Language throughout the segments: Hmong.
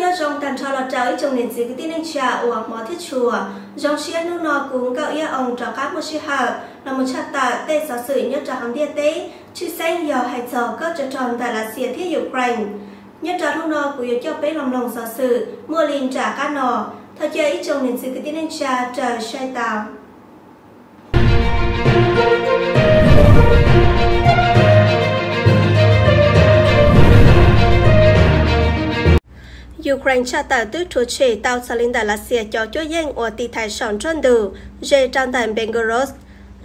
Nyob zoo tag nrho los rau ib tsoom niam txiv kwv tij neej tsa uas hmov thiab tshua. Zoo siab hnub no kuv Nkauj Iab Oo rov qab muaj sij hawm los mus tshaj tawm tej xov xwm nyob rau hauv ntiaj teb, tshwj xeeb yog hais txog kob tsov rog ntawm Lav Xias thiab Ukraine. Nyob rau hnub no kuv yuav coj peb los mloog xov xwm muaj li nram qab no. Thov caw ib tsoom niam txiv kwv tij neej tsa raws saib tau. Ukraine tshaj tawm twb rhuav tshem tau txog li ntawm Lav Xias cov cuab yeej uas tiv thaiv saum nruab ntug ze rau ntawm Belgorod.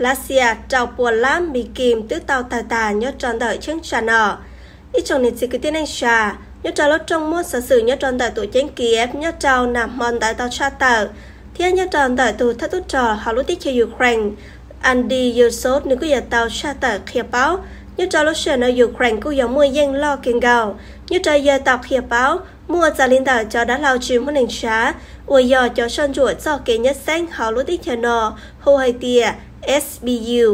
Lav Xias rau puas lab mi kim twb tau tawg tag nyob rau ntawm cheeb tsam no. Ib tsoom niam txiv kwv tij neej tsa, nyob rau lub rooj muab xov xwm nyob rau ntawm tuam ceeb Kiev nyob rau nag hmo ntawd tau tshaj tawm, thiab nyob rau ntawm tus thawj tub rog hauv lub teb chaws Ukraine, Andriy Yershov nws kuj yog tau tshaj tawm qhia paub, nyob rau lub sij hawm no Ukraine kuj yog muaj yeej loj kawg nkaus. Nyob rau yawg tau qhia paub muaj txog li ntawm cov dav hlau tsis muaj neeg tsav uas yog cov soj ntsuam txoj kev nyab xeeb hauv lub teb chaws no hu hais tias S B U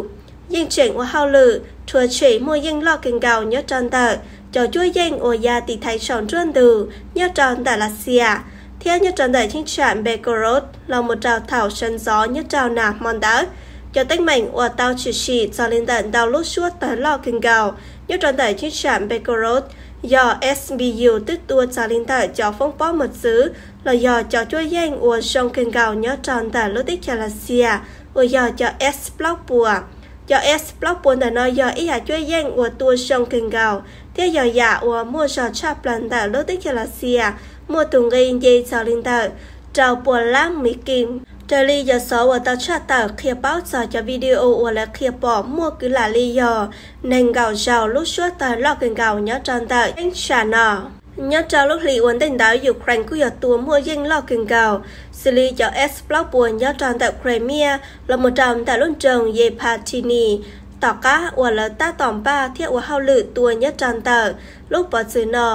yeej tseem ua hauj lwm rhuav tshem muaj yeej loj kawg nkaus nyob rau ntawm cov cuab yeej uas ya tiv thaiv saum nruab ntug nyob rau ntawm Lav Xias thiab nyob rau ntawm cheeb tsam Belgorod los mus rau thaum sawv ntxov nyob rau nag hmo ntawd. Cov teeb meem uas tau tshwm sim txog li ntawm ntau lub suab tawg loj kawg nkaus nyob rau ntawm cheeb tsam Belgorod yog S B U twb tua txog li ntawm cov foob pob mos txwv los yog cov cuab yeej uas zoo kawg nkaus nyob rau ntawm lub teb chaws Lav Xias uas yog cov S plaub puas. Cov S plaub puas ntawm no yog ib yam cuab yeej uas tua zoo kawg nkaus thiab yog yam uas muaj zog tshaj plaws ntawm lub teb chaws Lav Xias, muaj tus nqi nce txog li ntawm rau puas lab mi kim. Raws li cov xov uas tau tshaj tawm qhia paub txog cov video uas lawv qhia pom muaj kwv lam li yog nees nkaum zaus lub suab tawg loj kawg nkaus nyob rau ntawm cheeb tsam no. Nyob rau lub hlis ua ntej ntawd Ukraine kuj yog tua muaj yeej loj kawg nkaus, xws li cov S plaub puas nyob rau ntawm Crimea los mus rau ntawm lub nroog Yepatini, tom qab uas lawv tab tom npaj thiab ua hauj lwm tua nyob rau ntawm lub pov txwv no.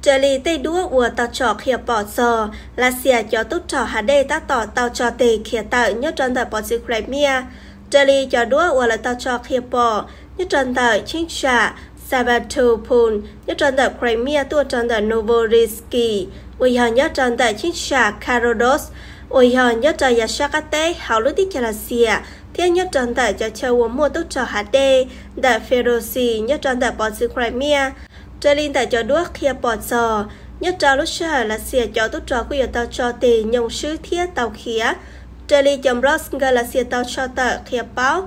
Raws li tej duab uas tau tso qhia pom txog, Lav Xias cov tub rog hav dej tab tom tau tso tes khiav tawm nyob rau ntawm pov txwv Crimea. Raws li cov duab uas lawv tau tso qhia pom nyob rau ntawm cheeb tsam Sevastopol nyob rau ntawm Crimea tuaj rau ntawm Novorossiysk uas yog nyob rau ntawm cheeb tsam Krasnodar uas yog nyob rau yav sab qab teb hauv lub teb chaws Lav Xias thiab nyob rau ntawm cov chaw uas muaj tub rog hav dej ntawm Ferosi nyob rau ntawm pov txwv Crimea. Raws li ntawm cov duab qhia pom txog, nyob rau lub sij hawm Lav Xias cov tub rog kuj yuav tau tso tes nyoo swb thiab tau khiav. Raws li cov blogs nkawd Lav Xias tau tso tawm qhia paub,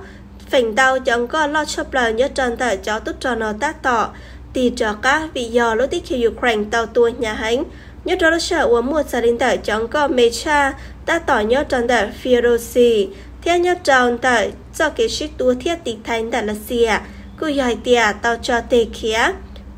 feem ntau cov nkoj loj tshaj plaws nyob rau ntawm cov tub rog no tab tom tig rov qab vim yog lub teb chaws Ukraine tau tua hnyav heev. Nyob rau lub sij hawm uas muaj txog li ntawm cov nkoj me tshaj tab tom nyob rau ntawm Ferosi thiab nyob rau ntawm txoj kev sib tua thiab tiv thaiv ntawm Lav Xias kuj yog hais tias tau tso tes khiav.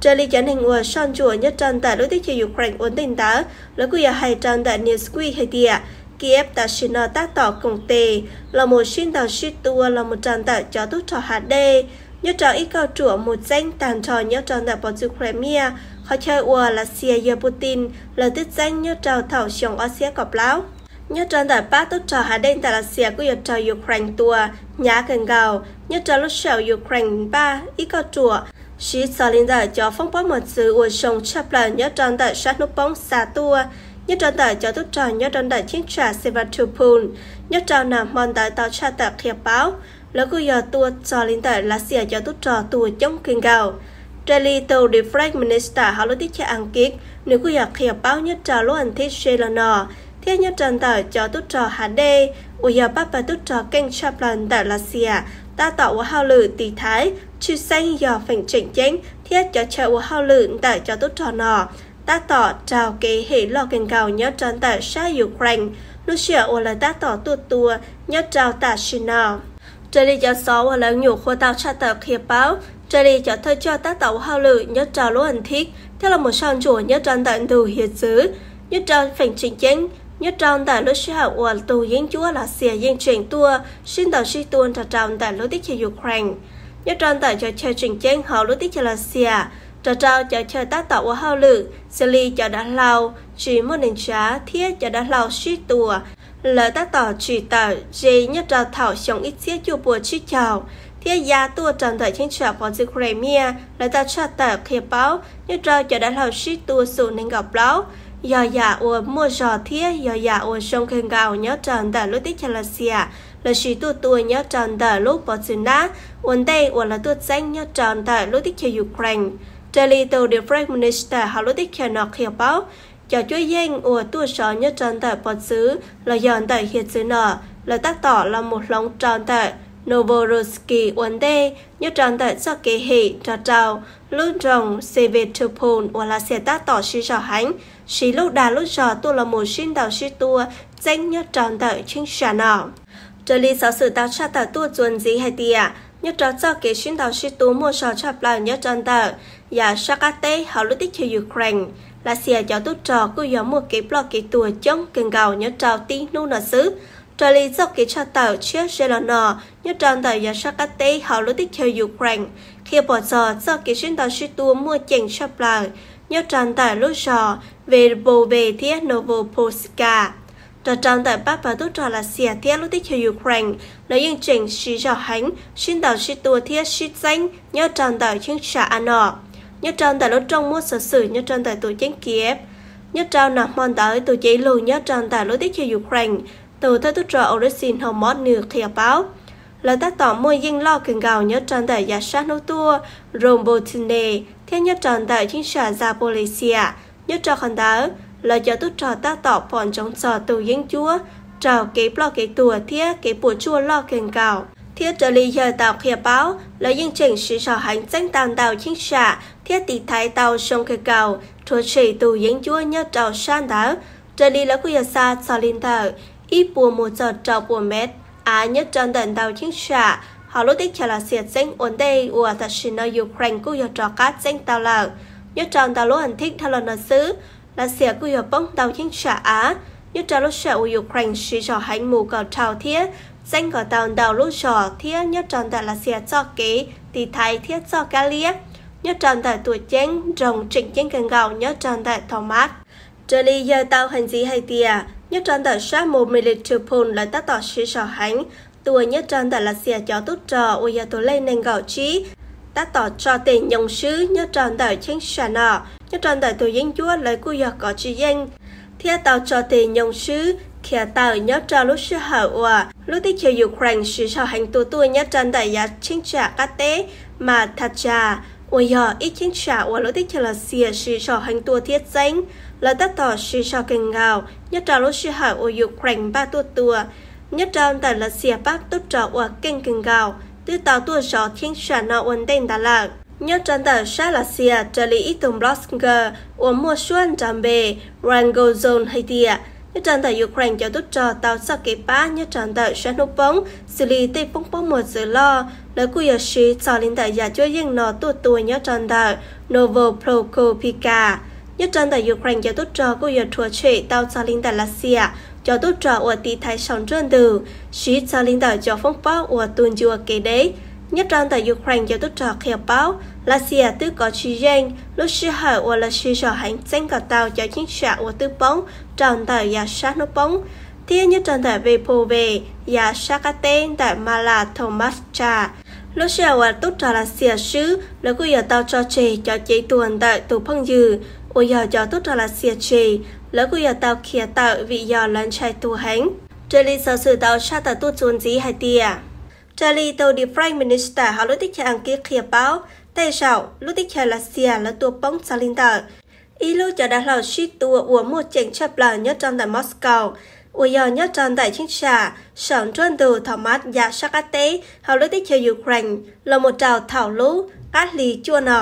Raws li cov neeg uas soj ntsuam nyob rau ntawm lub teb chaws Ukraine ua ntej ntawd, lawv kuj yog hais rau ntawm Newsweek hais tias Kiev tam sim no tab tom koom tes los mus sib ntaus sib tua los mus rau ntawm cov tub rog hav dej nyob rau ib kauj ruam mus txeeb tag nrho nyob rau ntawm pov txwv Crimea, qhov chaw uas Lav Xias yog Putin lawv twb txeeb nyob rau thaum xyoo ob txhiab kaum plaub. Nyob rau ntawm pab tub rog hav dej ntawm Lav Xias kuj yog raug Ukraine tua hnyav kawg nkaus nyob rau lub sij hawm Ukraine npaj ib kauj ruam siv txog li ntawm cov foob pob mos txwv uas zoo tshaj plaws nyob rau ntawm sab hnub poob xa tuaj nyob rau ntawm cov tub rog nyob rau ntawm cheeb tsam Sevastopol nyob rau nag hmo ntawd tau tshaj tawm qhia paub. Lawv kuj yog tua txog li ntawm Lav Xias cov tub rog tuag coob kawg nkaus. Raws li tus Defense Minister hauv lub teb chaws Askiv, nws kuj yog qhia paub nyob rau lub as thiv ze los no, thiab nyob rau ntawm cov tub rog hav dej uas yog pab pawg tub rog keej tshaj plaws ntawm Lav Xias tab tom ua hauj lwm tiv thaiv, tshwj xeeb yog feem tseem ceeb thiab cov chaw ua hauj lwm ntawm cov tub rog no tab tom raug kev hem loj kawg nkaus nyob rau ntawm sab Ukraine lub sij hawm uas lawv tab tom tuaj tua nyob rau tam sim no. Raws li cov xov uas lawv nyuam qhuav tau tshaj tawm qhia paub, raws li cov thawj coj tab tom ua hauj lwm nyob rau lub as thiv thiab los mus soj ntsuam nyob rau ntawm ntug hiav txwv, nyob rau feem tseem ceeb, nyob rau ntawm lub sij hawm uas tus yeeb ncuab Lav Xias yeej tseem tuaj sib ntaus sib tua nrog rau ntawm lub teb chaws Ukraine, nyob rau ntawm cov chaw tseem ceeb hauv lub teb chaws Lav Xias, nrog rau cov chaw tab tom ua hauj lwm xws li cov dav hlau tsis muaj neeg tsav thiab cov dav hlau sib tua, lawv tab tom tsim tawm ze nyob rau thaum xyoo ib txhiab cuaj puas tsib caug thiab ya tuaj rau ntawm cheeb tsam pov txwv Crimea. Lawv tau tshaj tawm qhia paub nyob rau cov dav hlau sib tua xum nees nkaum plaub yog yam uas muaj zog thiab yog yam uas zoo kawg nkaus nyob rau ntawm lub teb chaws Lav Xias lawv siv tuaj tua nyob rau ntawm lub pov txwv nab ua ntej uas lawv tuaj txeeb nyob rau ntawm lub teb chaws Ukraine. Raws li tus Defense Minister hauv lub teb chaws no qhia paub, cov cuab yeej uas tuaj zov nyob rau ntawm pov txwv los yog ntawm hiav txwv no, lawv tab tom los mus hloov rau ntawm Novorossiysk ua ntej nyob rau ntawm txoj kev hem nrog rau lub nroog Sevastopol uas Lav Xias tab tom siv zog heev, siv lub dag lub zog tuaj los mus sib ntaus sib tua txeeb nyob rau ntawm cheeb tsam no. Raws li xov xwm tau tshaj tawm tuaj txuas ntxiv hais tias, nyob rau txoj kev sib ntaus sib tua muaj zog tshaj plaws nyob rau ntawm yav sab qab teb hauv lub teb chaws Ukraine, Lav Xias cov tub rog kuj yog muaj kev ploj kev tuag coob kawg nkaus nyob rau tib hnub no xwb. Raws li txoj kev tshaj tawm tshiab ze los no nyob rau ntawm yav sab qab teb hauv lub teb chaws Ukraine qhia pom txog txoj kev sib ntaus sib tua muaj ceem tshaj plaws nyob rau ntawm lub zos Verbove thiab Novopolska. Nrog rau ntawm pab pawg tub rog Lav Xias thiab lub teb chaws Ukraine, lawv yeej tseem siv zog heev sib ntaus sib tua thiab sib txeeb nyob rau ntawm cheeb tsam a no. Nyob rau ntawm lub rooj muab xov xwm nyob rau ntawm tus ceeb Kiev, nyob rau nag hmo ntawd tus cev lus nyob rau ntawm lub teb chaws Ukraine, tus thawj tub rog Oleksiy Navalny nws qhia paub, lawv tab tom muaj yeej loj kawg nkaus nyob rau ntawm yav sab hnub tuaj Robotyne thiab nyob rau ntawm cheeb tsam Zaporizhzhia. Nyob rau qhov ntawd, lawv cov tub rog tab tom pom ntsoov txog tus yeeb ncuab raug kev ploj kev tuag thiab kev puas tsuaj loj kawg nkaus. Thiab raws li yawg tau qhia paub, lawv yeej tseem siv zog heev txeeb tau ntau cheeb tsam thiab tiv thaiv tau zoo kawg nkaus rhuav tshem tus yeeb ncuab nyob rau sab ntawd. Raws li lawv kuj yog xa txog li ntawm ib puas mus txog rau puas mev av nyob rau ntawm ntau cheeb tsam hauv lub teb chaws Lav Xias txeeb ua ntej uas tam sim no Ukraine kuj yog rov qab txeeb tau lawm. Nyob rau ntau lub as thiv dhau los no xwb, Lav Xias kuj yog poob ntau cheeb tsam av nyob rau lub sij hawm uas Ukraine siv zog heev mus kom dhau thiab txeeb kom tau ntau lub zos thiab nyob rau ntawm Lav Xias txoj kev tiv thaiv thiab txoj kab liab nyob rau ntawm tuam ceeb nroog tseem ceeb kawg nkaus nyob rau ntawm Tomsk. Raws li yawg tau hais ntxiv hais tias nyob rau ntawm sab mus Melitopol lawv tab tom siv zog heev tua nyob rau ntawm Lav Xias cov tub rog uas yog tus lej nees nkaum tsib tab tom tso tes nyoos swb nyob rau ntawm cheeb tsam no. Nyob rau ntawm tus yeeb ncuab lawv kuj yog kov tsis yeej thiab tau tso tes nyoos swb khiav tawm nyob rau lub sij hawm uas lub teb chaws Ukraine siv zog heev tua tuaj nyob rau ntawm yav cheeb tsam qab teb Mathachas, uas yog ib cheeb tsam uas lub teb chaws Lav Xias siv zog heev tua thiab txeeb. Lawv tab tom siv zog kawg nkaus nyob rau lub sij hawm uas Ukraine npaj tuaj tua. Nyob rau ntawm Lav Xias pab tub rog uas keej kawg nkaus twb tau tuaj zov cheeb tsam no ua ntej ntawd lawm. Nyob rau ntawm sab Lav Xias, raws li ib tug blogger uas muaj suab nrog npe Rangozon hais tias, nyob rau ntawm Ukraine cov tub rog tau txoj kev pab nyob rau ntawm sab hnub poob xws li tej foob pob muag txwv loj, lawv kuj yog siv txog li ntawm yam cuab yeej no tuaj tua nyob rau ntawm Novoprokopivka. Nyob rau ntawm Ukraine cov tub rog kuj yog rhuav tshem tau txog li ntawm Lav Xias cov tub rog uas tiv thaiv saum nruab ntug, siv txog li ntawm cov foob pob uas tu ncua kev deb. Nyob rau ntawm Ukraine cov tub rog qhia paub, Lav Xias twb kov tsis yeej lub sij hawm uas lawv siv zog heev txeeb kom tau cov cheeb tsam uas twb poob rau ntawm yav sab hnub poob thiab nyob rau ntawm Vepove, yav sab qab teb ntawm Mala Tomacha. Lub sij hawm uas tub rog Lav Xias swb, lawv kuj yog tau tso tseg cov cev tuag ntawm tus phooj ywg uas yog cov tub rog Lav Xias tseg, lawv kuj yog tau khiav tawm vim yog lawv ntshai tuag heev. Raws li xov xwm tau tshaj tawm tuaj txuas ntxiv hais tias, raws li tus Defense Minister hauv lub teb chaws Askiv qhia paub, tej zaum lub teb chaws Lav Xias lawv tua poob txog li ntawm ib lub cov dav hlau sib tua uas muaj ceem tshaj plaws nyob rau ntawm Moscow, uas yog nyob rau ntawm cheeb tsam saum nruab ntug Tomsk yav sab qab teb hauv lub teb chaws Ukraine los mus rau thaum lub qab hli cuaj no.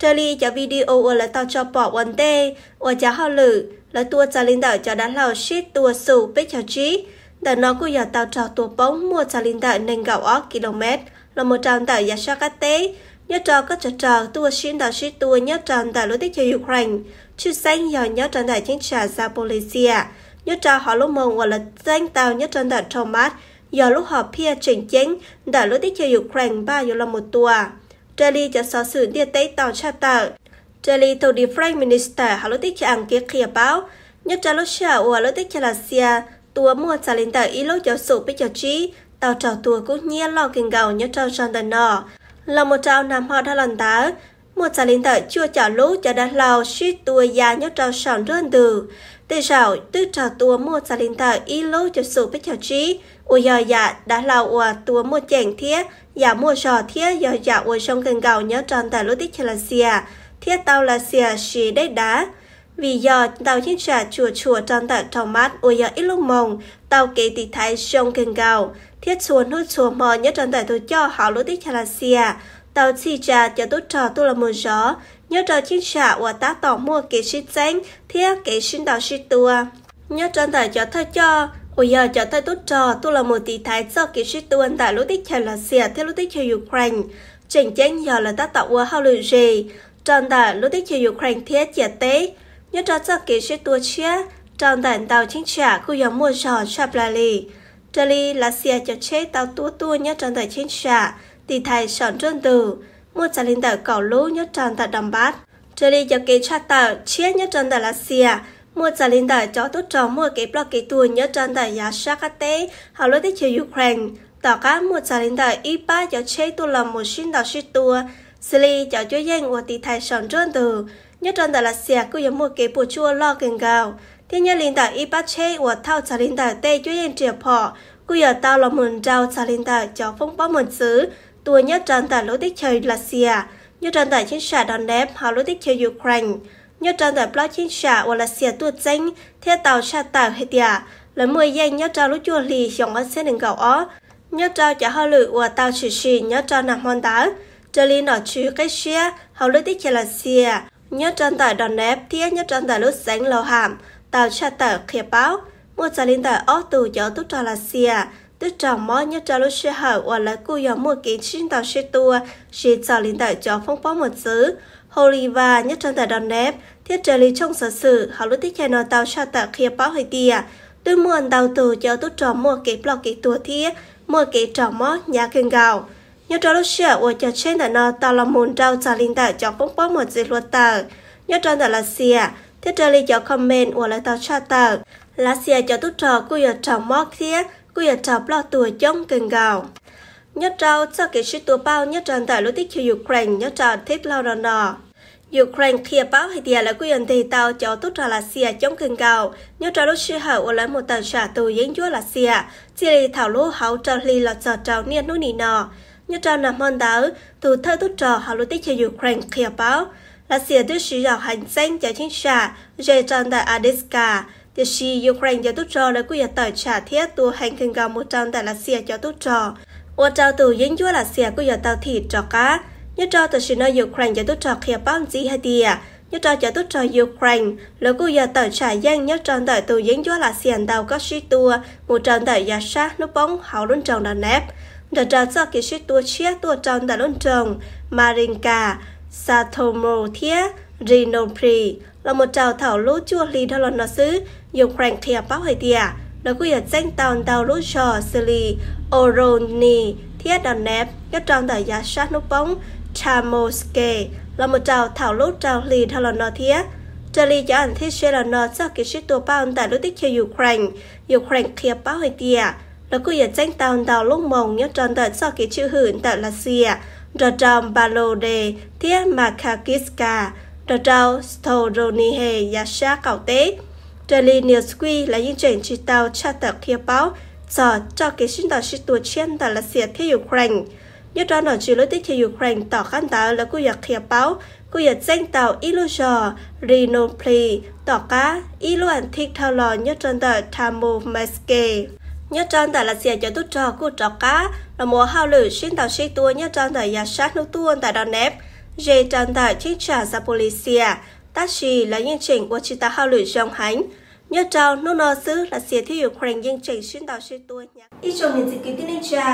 Raws li cov video uas lawv tau tso pom ua ntej uas cov hauj lwm lawv tua txog li ntawm cov dav hlau sib tua xum peb caug tsib, ntawm no kuj yog tau raug tua poob muaj txog li ntawm nees nkaum ob kilomev los mus rau ntawm yav sab qab teb. Nyob rau kob tsov rog tuaj sib ntaus sib tua nyob rau ntawm lub teb chaws Ukraine, tshwj xeeb yog nyob rau ntawm cheeb tsam Zaporizhzhia, nyob rau hauv lub moos uas lawv txeeb tau nyob rau ntawm Tomsk, yog lub hom phiaj tseem ceeb ntawm lub teb chaws Ukraine npaj yuav los mus tua. Raws li cov xov xwm ntiaj teb tau tshaj tawm, raws li tus Defense Minister hauv lub teb chaws Askiv qhia paub, nyob rau lub sij hawm uas lub teb chaws Lav Xias tua muaj txog li ntawm ib lub cov xum peb caug tsib tau raug tua kub hnyiab loj kawg nkaus nyob rau zog ntawm no, los mus rau nag hmo dhau los ntawd, muaj txog li ntawm cuaj caum lub cov dav hlau sib tua ya nyob rau saum nruab ntug. Tej zaum twb raug tua muaj txog li ntawm ib lub cuaj xum peb caug tsib uas yog yam dav hlau uas tua muaj ceem thiab yam muaj zog thiab yog yam uas zoo kawg nkaus nyob rau ntawm lub teb chaws Lav Xias thiab tau Lav Xias siv deb dav. Vim yog ntau cheeb tsam tsuam tshuam rau ntawm Thaum Mab uas yog ib lub moos tau kev tiv thaiv zoo kawg nkaus thiab txhua hnub txhua hmo nyob rau ntawm tus coj hauv lub teb chaws Lav Xias tau txhij tsa cov tub rog tuaj los mus zov nyob rau cheeb tsam uas tab tom muaj kev sib txeeb thiab kev sib ntaus sib tua. Nyob rau ntawm cov thawj coj uas yog cov thawj tub rog tuaj los mus tiv thaiv txoj kev sib tua ntawm lub teb chaws Lav Xias thiab lub teb chaws Ukraine tseem ceeb yog lawv tab tom ua hauj lwm ze rau ntawm lub teb chaws Ukraine thiab ciam teb. Nyob rau txoj kev sib tua tshiab rau ntawm ntau cheeb tsam kuj yog muaj zog tshaj plaws li. Raws li Lav Xias cov tsheb tau tua tuaj nyob rau ntawm cheeb tsam tiv thaiv saum nruab ntug muaj txog li ntawm kaum lub nyob rau ntawm Donbas. Raws li cov kev tshaj tawm tshiab nyob rau ntawm Lav Xias, muaj txog li ntawm cov tub rog muaj kev ploj kev tuag nyob rau ntawm yav sab qab teb hauv lub teb chaws Ukraine. Tom qab muaj txog li ntawm ib pab cov tsheb tuaj los mus sib ntaus sib tua, xws li cov cuab yeej uas tiv thaiv saum nruab ntug nyob rau ntawm Lav Xias kuj yog muaj kev puas tsuaj loj kawg nkaus, thiab nyob li ntawm ib pab tsheb uas thauj txog li ntawm tej cuab yeej riam phom kuj yog tau los mus nrau txog li ntawm cov foob pob muag txwv tua nyob rau ntawm lub teb chaws Lav Xias, nyob rau ntawm cheeb tsam Donetsk hauv lub teb chaws Ukraine. Nyob rau ntawm plaub cheeb tsam uas Lav Xias tuaj txeeb thiab tau tshaj tawm hais tias lawv muaj yeej nyob rau lub cuaj hli xyoo ob txhiab nees nkaum ob, nyob rau cov hauj lwm uas tau tshwm sim nyob rau nag hmo ntawd, raws li nom tswv qib siab hauv lub teb chaws Lav Xias nyob rau ntawm Donetsk thiab nyob rau ntawm lub xeev Luhansk tau tshaj tawm qhia paub, muaj txog li ntawm ob tug cov tub rog Lav Xias twb raug mob nyob rau lub sij hawm uas lawv kuj yog muaj kev sib ntaus sib tua siv txog li ntawm cov foob pob muag txwv Holiva nyob rau ntawm Donetsk, thiab raws li tshooj xov xwm hauv lub teb chaws no tau tshaj tawm qhia paub hais tias twb muaj ntau tus cov tub rog muaj kev ploj kev tuag thiab muaj kev raug mob hnyav kawg nkaus. Nyob rau lub sij hawm uas cov tsheb ntawm no tau los mus nrau txog li ntawm cov foob pob muag txwv hluav taws nyob rau ntawm Lav Xias, thiab raws li cov comment uas lawv tau tshaj tawm, Lav Xias cov tub rog kuj yog raug mob thiab kuj yog raug ploj tuag coob kawg nkaus. Nyob rau txoj kev sib tua pauj nyob rau ntawm lub teb chaws Ukraine nyob rau thib laug no no, Ukraine qhia paub hais tias lawv kuj yog ntes tau cov tub rog Lav Xias coob kawg nkaus nyob rau lub sij hawm uas lawv mus tawm tsam tus yeeb ncuab Lav Xias txij li thaum lub hauv rau hli los txog rau niaj hnub nim no. Nyob rau nag hmo ntawd, tus thawj tub rog hauv lub teb chaws Ukraine qhia paub, Lav Xias twb siv zog heev txeeb cov cheeb tsam ze rau ntawm Avdiivka, tiam sis Ukraine cov tub rog lawv kuj yog tawm tsam thiab tua heev kawg nkaus mus rau ntawm Lav Xias cov tub rog, ua rau tus yeeb ncuab Lav Xias kuj yog tau thim rov qab. Nyob rau tam sim no Ukraine cov tub rog qhia paub ntxiv hais tias nyob rau cov tub rog Ukraine lawv kuj yog tawm tsam yeej nyob rau ntawm tus yeeb ncuab Lav Xias ntau kob sib tua mus rau ntawm yav sab hnub poob hauv lub nroog Donetsk, nrog rau txoj kev sib tua tshiab tuaj rau ntawm lub nroog Marinka, Satomlo thiab Dnipro. Los mus rau thaum lub cuaj hli dhau los no xwb, Ukraine qhia paub hais tias lawv kuj yog txeeb tau ntau lub zog xws li Ohromni thiab Donetsk nyob rau ntawm yav sab hnub poob Tamoske. Los mus rau thaum lub rau hli dhau los no thiab, raws li cov am thib se los no txoj kev sib tua pauj ntawm lub teb chaws Ukraine, Ukraine qhia paub hais tias lawv kuj yog txeeb tau ntau lub moos nyob rau ntawm txoj kev tswj hwm ntawm Lav Xias, nrog rau Pavlodar thiab Makhakiivka, nrog rau Storonihe yav sab qaum teb. Raws li Newsweek lawv yeej tseem tsis tau tshaj tawm qhia paub txog txoj kev sib ntaus sib tua tshiab ntawm Lav Xias thiab Ukraine. Nyob rau nom tswv lub teb chaws Ukraine tom qab ntawd lawv kuj yog qhia paub kuj yog txeeb tau ib lub zog Dnipro tom qab ib lub am thib dhau los nyob rau ntawm Tamomaske. Nyob rau ntawm Lav Xias cov tub rog kuj rov qab los mus ua hauj lwm sib ntaus sib tua nyob rau ntawm yav sab hnub tuaj ntawm Donetsk, ze rau ntawm cheeb tsam Zaporizhzhia, tab sis lawv yeej tseem ua tsis tau hauj lwm zoo heev. Nyob rau hnub no xwb Lav Xias thiab Ukraine yeej tseem sib ntaus sib tua hnyav. Ib tsoom niam txiv kwv tij neej tsa,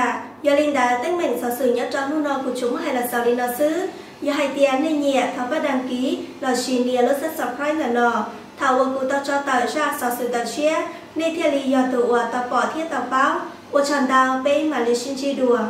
yog li ntawd teeb meem xov xwm nyob rau hnub no kuv tsuas muab hais los xaus li no xwb. Yog hais tias nej nyiam thov pab đăng ký lossis nias lub subscribe ntawm no, thaum uas kuv tau tso tawm zaj xov xwm ntawm tshiab nej thiaj li yog tus uas tau pom thiab tau paub. Ua tsaug ntau, peb mam li sib ntsib dua.